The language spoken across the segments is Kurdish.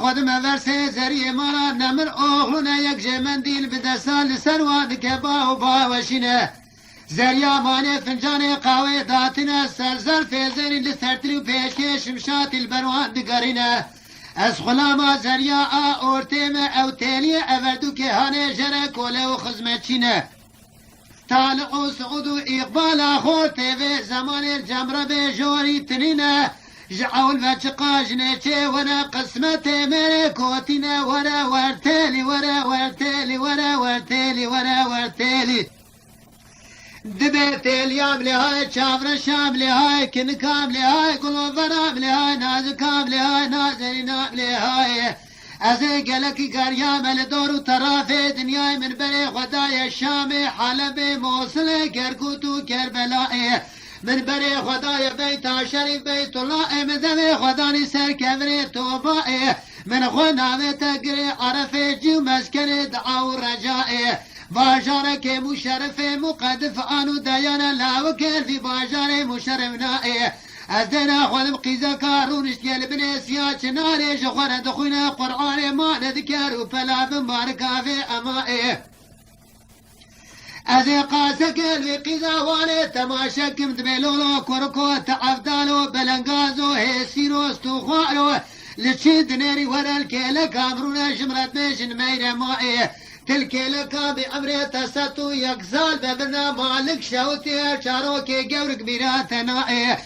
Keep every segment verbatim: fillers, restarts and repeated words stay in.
xwe dime versê zeriyê mala nemir oxlune yek jê mendîl bi desa li ser wan dike ba û ba weşîne. Zeriya manê fincanê qawê datine ser zerfê zerî li sertirî û pêşkê şimşatî li ber wan digerîne. Ez xulama zeriya a ortê me ew têliyê everdûkê hanê jere kole û xizmetçî ne. Taliq û Siûd û Îqbala xortê vê zemanê cemrebê jorî tinîne. Ji ewl ve çiqa jinê çê were qismetê mêrê kotîne were wertêlî were wertêlî were wertêlî were wertêlî. Dibê têliyam lê hay, çavreşam lê hay, kinikam lê hay, guloveram lê hay, nazikam lê hay, nazerînam lê hay. Ez ê gelekî geriyame li dar û terafê dinyayê, min berê xwe daye Şamê, Helebê, Mosilê, Kerkût û Kerbelayê. Min berê xwe daye Beyta Şerîf, Beytullahê, min devê xwe danî ser kevirê Tobayê. Min xwe navête girê Erefê, cî û meskenê dua û recayê. Bajarekê muşerifê, muqedif an û dayana lawikê vî bajarê muşerif nayê. Ez dêna xwedim qîzeka rûniştiye li binê siya çinarê, ji xwe re dixwîne Qur'anê, ma nedike rûpela bin barika vê emayê. Ez ê qaseke li wî qîza wanê temaşe kim, dibê lolo kurko te evdalo belengazo hêsîro stûxwaro li çî dinêrî were li kêleka mirûne ji min re dibêjin meyre mayê. Til kêleka bi emrê te sed û yek sal be birna malik şewitê çarokê gewrik mîra te nayê.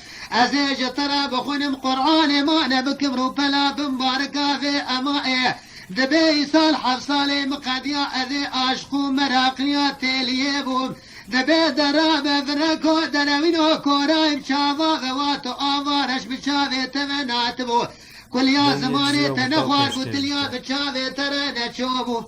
Ez ê ji te re bixwînim Qur'anê ma nebikim rûpela bin barika vê emayê. Dibê îsal heft salê min qediya ez ê aşq û meraqniya têliyê bûm. Dibê derabe vireko derewîno korayim çava ve wato ava reş bi çavê te ve natibû. Kuliya zimanê te nexwar bû tiliya bi çavê te re neço bû.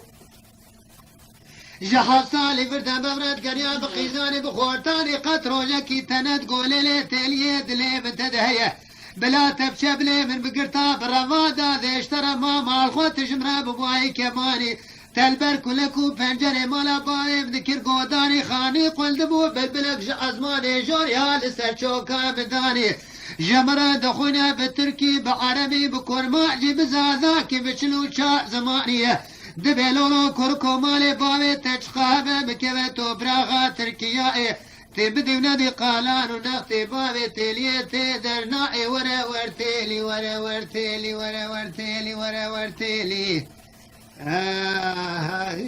Ji heft salî vir de mevret geriya bi qîzanê bi xortanê qet rojekî tenet golê lê têliyê dilê min te de heye. Bila te biçe bilê min bigirta bi reva da dêştera ma mal xwe tu ji min re bibûayî kemanî. Telber kulek û pencerê mala bavê min dikir godanî xanî qul dibû bilbilek ji ezmanê jor ya li ser çoka min danî. Ji min re dixwîne bi tirkî, bi erebî, bi kurmancî, bi zazakî, bi çil û çar zimanî ye. Dibê lolo kur komalê bavê te çiqa hebe bikeve topraxa Tirkiyayê. Tê bidî û nedî qalan û nextê bavê têliyê tê dernaê were wer têlî, were wer têlî, were wer têlî, were wer têlî. Ah, ah,